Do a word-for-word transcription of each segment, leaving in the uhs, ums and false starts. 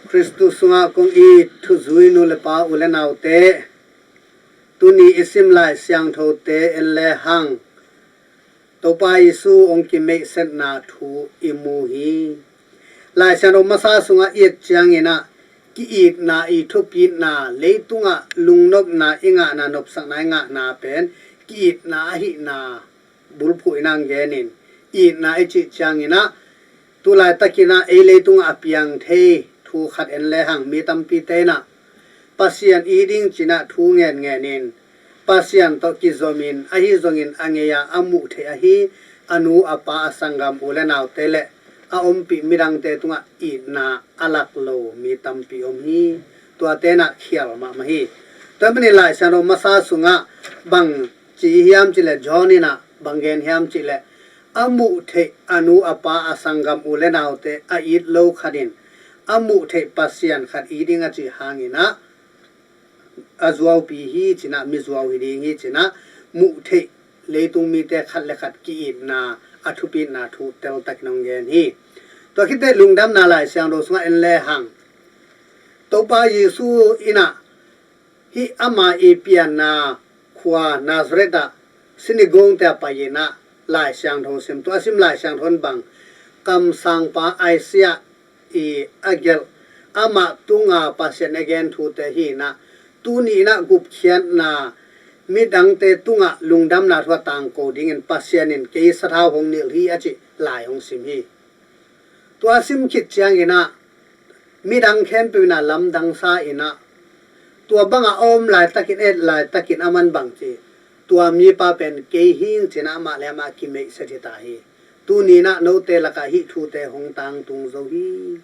Khristu sungah kong it thuzui nu le pa, u le naute, tuni i sim Lai Siangthote en le hang, Topa Jesu hong kimeihsetna thu i mu hi. Lai Siangtho masa sungah i et ciangin ah, ki-itna, i thupitna, leitungah lungnopna i ngahna, nopsakna i ngahna pen ki-itna ahihna bulphuh in ah hong genin, itna i cih ciangin ah, tu laitakin ah ei leitungah a piang thei thu khat en le hang, mi tampite in ah Pasian it ding ci-in ah thu ngenngenin, Pasian tawh kizomin, ahi zongin a ngei-a a muh theih ahi a nu a pa, a sanggam u le naute le a ompih midangte tungah itna a lak lo mi tampi om hi. Tuate in ah khial mahmah hi. Tua ahih manin Lai Siangtho masa sungah bang ci hiam cih leh, John in ah bang gen hiam cih leh, a muh theih a nu a pa, a sanggam u le naute a it lo khat in a muh theih Pasian khat it ding a cih hangin ah, a zuaupi hi ci-in ah, mi zuau hi ding hi ci-in ah, muh theih leitung mite khat le khat ki-itna, a thupitna thu teltakin hong gen hi. Tua khit teh Lungdamna Lai Siangtho sungah en le hang, Topa Jesu in ah hih ama i pianna khua Nazareth ah synagogue te ah pai-in ah Lai Siangtho sim. Tua a sim Lai Siangtho in bang, kamsangpa Isaiah i a gelh, amah tunga Pasian a gen thute hi-in ah, tuni in ah gupkhiatna, midangte tungah lungdamna thu a tangko dingin Pasian in kei sathau hong nilh hi, a cih lai hong sim hi. Tua a sim khit ciangin ah, midang khempeuh in ah lamdang sa-in ah, tua bangah a om laitakin, et laitakin, aman bang ci, tua mipa pen kei hi ing ci-in ah amah le amah kimeihset hi ta hi. Tuni in ah note lakah hih thute hong tangtung zo hi.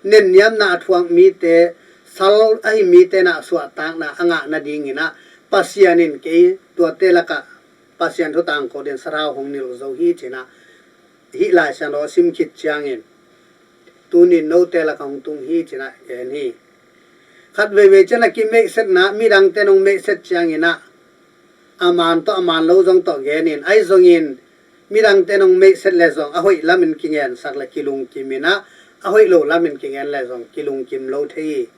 Nenniamna a thuak mite, sal ahi mite in ah suahtakna a ngah nadingin ah Pasian in kei tuate lakah Pasian thu tangko dingin sathau hong nilh zo hi ci-in ah, hih Lai Siangtho a sim khit ciangin, tuni in note lakah hong tung hi ci-in ah gen hi. Khat veivei ciang a kimeihsetna, midangte in hong meihset ciangin ah, a man tawh a man lo zong tawh genin, ahi zongin midangte in hong meihset le zong a hoih lamin kigensak le kilungkim in ah, a hoih lo lamin kigen le zong kilungkim lo thei hi.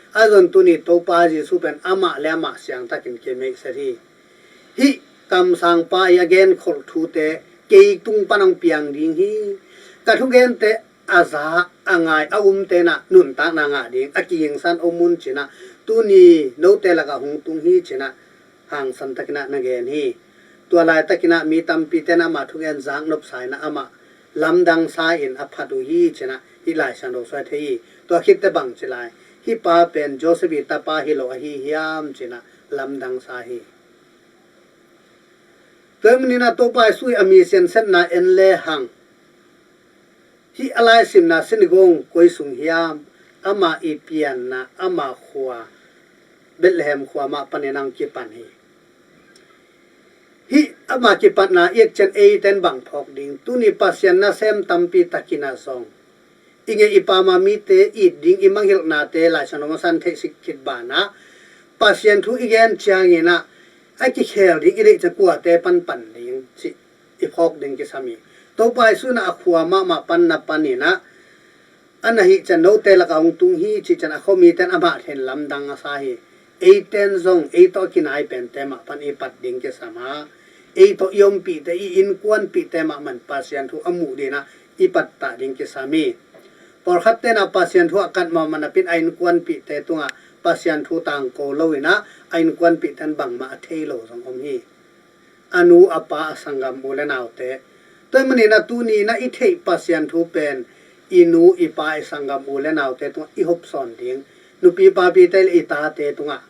Ahi zongin tuni Topa Jesu pen amah le amah siangtakin kimeihset hi. Hih kamsangpa i a genkholh thute kei tung pan hong piang ding hi. Ka thugente a za, a ngai, a umte in ah nuntakna ngah ding, a kigingsan om un ci-in ah, tuni note lakah hong tung hi ci-in ah hangsantakin ah na gen hi. Tua laitakin ah mi tampite in ah ama thugen zaknop sa-in ah amah lamdang sa-in a phat uh hi ci-in ah hih Lai Siangtho sung ah thei hi. Tua khit teh bang ci lai, hih pa pen Joseph i tapa hi lo ahi hiam ci-in ah lamdang sa hi. Tua ahih manin ah Topa Jesu i a mi siansetna en le hang, hih a laisimna synagogue koi sung hiam, ama i pianna, ama khua, Bethlehem khua mah panin ah hong kipan hi. Hih ama kipatna i et ciang eite in bang phawk ding, tuni Pasian nasem tampi takin ah zong i ngeih i pam a mite it ding, i mangngilhnate Lai Siangtho masa in theihsik khit banah, Pasian thu i gen ciangin ah a kikhel ding i deih ciang kuate pan pan ding cih i phawk ding kisam hi. Topa Jesu in ah a khua mahmah pan na panin ah, a na hih ciang note lakah hong tung hi cih ciang a khuamite in amah thei-in lamdang a sa hi. Eite in zong ei tawh a kinai pente mah pan i pat ding kisam a, ei tawh i ompihte, i innkuanpihte mahmah in Pasian thu a muh dingin ah i pattah ding kisam hi. Pawlkhatte in ah Pasian thu a kat mahmah napi-in a innkuanpihte tungah Pasian thu tangko lo-in ah a innkuanpihte in bangmah a thei lo zong om hi. A nu, a pa, a sanggam u le naute. Tua ahih manin ah tuni in ah i theih Pasian thu pen i nu, i pa, i sanggam u le naute tungah i hopsawn ding, nupi papite le i tate tungah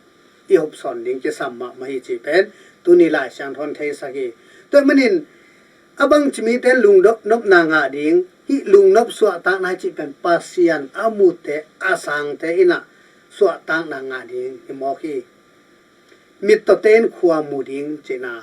i hopsawn ding kisam mahmah hi cih pen tuni Lai Siangtho in theisak hi. Tua ahih manin a bangci mite in lungnopna ngah ding, hih lungnop suahtakna i cih pen Pasian a mute, a sangte in ah suahtakna ngah ding hi mawk hi. Mittawte in khua mu ding cihna,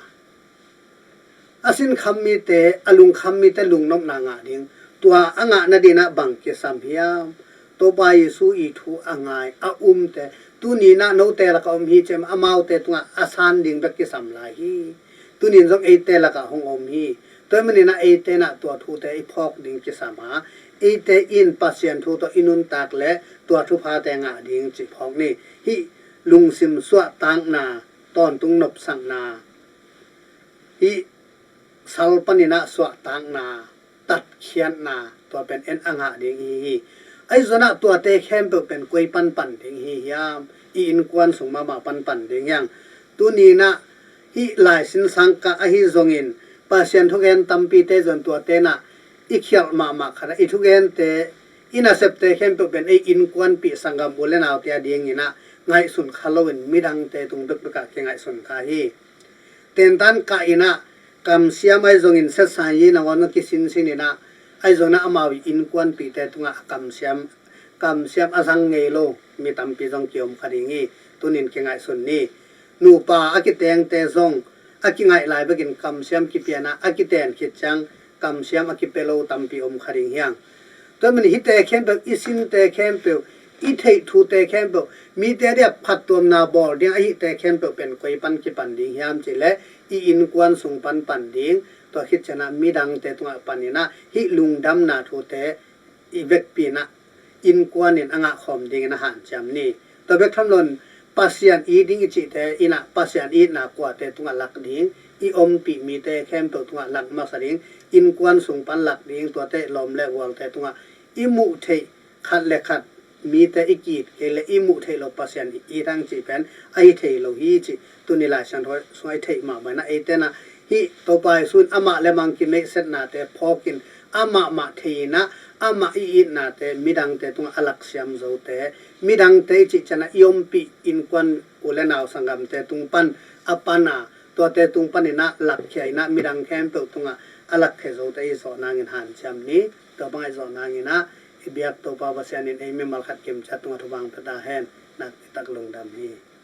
a sinkham mite, a lungkham mite lungnopna ngah ding, tua a ngah nadingin ah bang kisam hiam? Topa Jesu i thu a ngai, a umte, tuni in ah note lakah om hi cih amaute tungah a san ding bek kisam lai hi. Tuni in zong eite lakah hong om hi. Tua ahih manin ah eite in ah tua thute i phawk ding kisam a, eite in Pasian thu tawh i nuntak le tua thuphate ngah ding cih phawk ni. Hih lungsim suahtakna, tawntung nopsakna, hih sal paninah suahtakna, tatkhiatna, tua pen en a ngah ding ihi hi. Ahi zonah tuate khempeuh pen koi panpan ding ihi hiam? I innkuan sung mahmah panpan ding hiang. Tuninah hih laisin sangkah ahi zongin Pasian thugen tampite zon tuatenah i khialh mahmah khatah i thugente, i nasepte khempeuh pen ei innkuanpih sanggam u le naute a dinginah ngaihsun kha loin midangte tung bekbekah kingaihsun kha hi. Tentan kah inah kamsiam ahi zongin setsan hi nangawn a kisinsin inah ahi zonah amau i innkuanpihte tungah a kamsiam, kamsiam a zang ngei lo mi tampi zong kiom kha ding hi. Tunin kingaihsun ni. Nupa a kitengte zong a kingaih lai bekin kamsiam kipianah a kiten khit ciang kamsiam a kipia lo tampi om kha ding hiang. Tua manin hihte khempeuh, i sinte khempeuh, i theih thute khempeuh, mite a dia phattuamna bawl ding ahihte khempeuh pen koi pan kipan ding hiam cihleh i innkuan sung pan pan ding. Tua khit cianah midangte tungah paninah hih lungdamna thute i vekpi inah innkuan in a ngahkhawm dingin a hanciam ni. Tua bek tham loin Pasian it ding i cihte inah Pasian itna kuate tungah lak ding, i ompih mite khempeuh tungah lak masa ding, innkuan sung pan lak ding, tuate lawm le gualte tungah i muh theih khat le khat mite i ki-it kei le i muh theih lo Pasian i it hang cih pen ahi thei lo hi cih tuni Lai Siangtho sungah i theih mahmah inah eitenah hih Topa Jesu in amah le mang kimeihsetnate phawkin amah mah thei inah amah i itnate midangte tungah a laksiam zote, midangte i cih cianah i ompih innkuan u le nau sanggamte tung pan a pana, tuate tung paninah lakkhia inah midang khempeuh tungah a lakkhia zote i zawh nangin hanciam ni. Tua bangah i zawh nanginah i biak Topa Pasian in ei mimal khat kimciat tungah thupha pia ta hen. Nakpi tak lungdam hi.